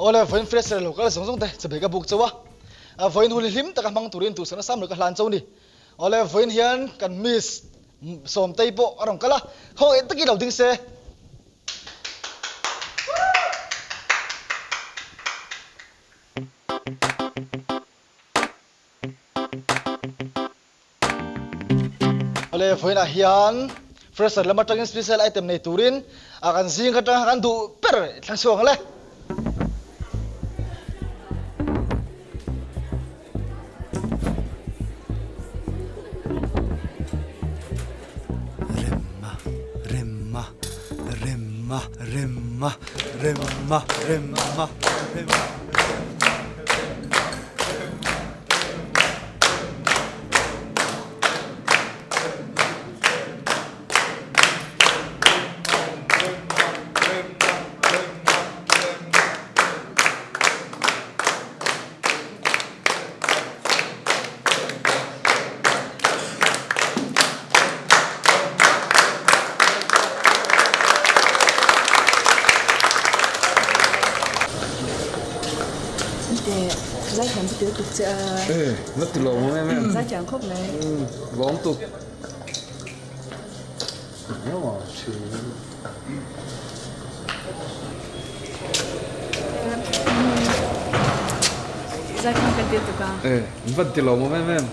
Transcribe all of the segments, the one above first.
Awle, vawiin fresher lo kal zawng zawng te chabe ka buk chauh a, vawiin hun hi hlim taka hmang turin duhsakna sam lo ka hlan chauh a ni. Awle, vawiin hian kan miss Sawmtei pawh a rawn kal a, khawngaih takin lo ding se. Awle, vawiinah hian fresher lam atangin special item nei turin a kan zing atanga kan duh ber i thlang chhuak ang le. Remma, remma, remma, remma, remma, remma, remma. Zaithiam chu tel tuk che a. E, na ti lo em em. Zaithiam khawp mai. Lawm tuk. Zaithiam kan tel tuk a. E, in van ti lo maw em em.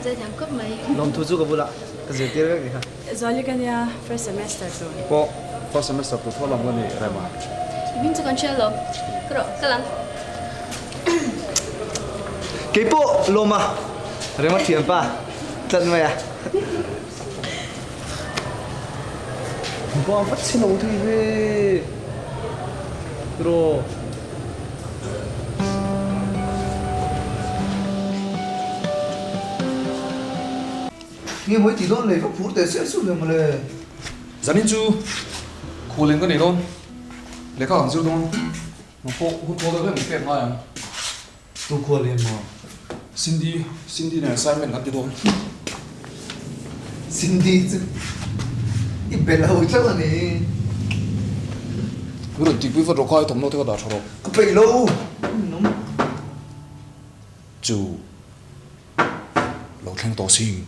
Zaithiam khawp mai. Lawmthu chu ka bulah ka zirtir vek ni kha. Zuali ka nia first semester tur. Pawh first semester tur tho lam ka ni rem a. I hming chu kan hria lo. Ka rawh, ka lang. Keipawh lawma rema thianpa tlat mai a. Bang vat si lo thei ve tiraw. Nge mawi tih dawn lei va phur teh sel sel ve mawle. Zanin chu khualin ka nei dawn, lehkha kan zir dawn, nang pawh hun thawl deuh hlek min pek ngai ang. Tu khualin maw? Cindy, Cindy nen assignment kan ti dawn. Cindy chu i be lo chauh a ni. Ka rawn tihpui vat rawh kha, i thawmhnaw te ka dah tha rawh. Ka peih lo. Nung. Chu. Lo thleng tawh sin.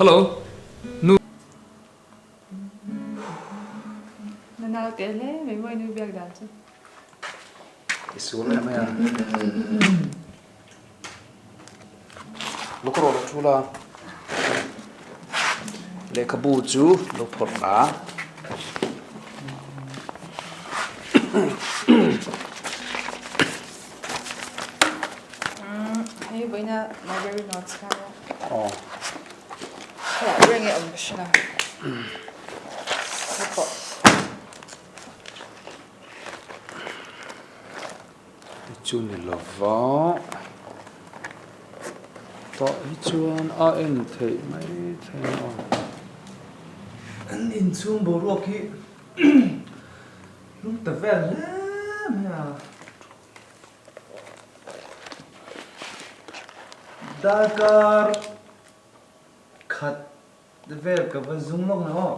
Hello nu. Na nau te hle mai mawi nu biak dan chu. I sual em mai a. Lo ka rawh lo thu la. Lehkhabu chu lo phawrh la. Hei vawiina library notes kha. Aw. Helai reng e awm ka hria. Hei pawh. Chu ni lova tah hi chuan a en theih mai thei a. An inchhung boruak hi lung ta vel hle mai a. Darkar khat vel ka va zum lawk na aw.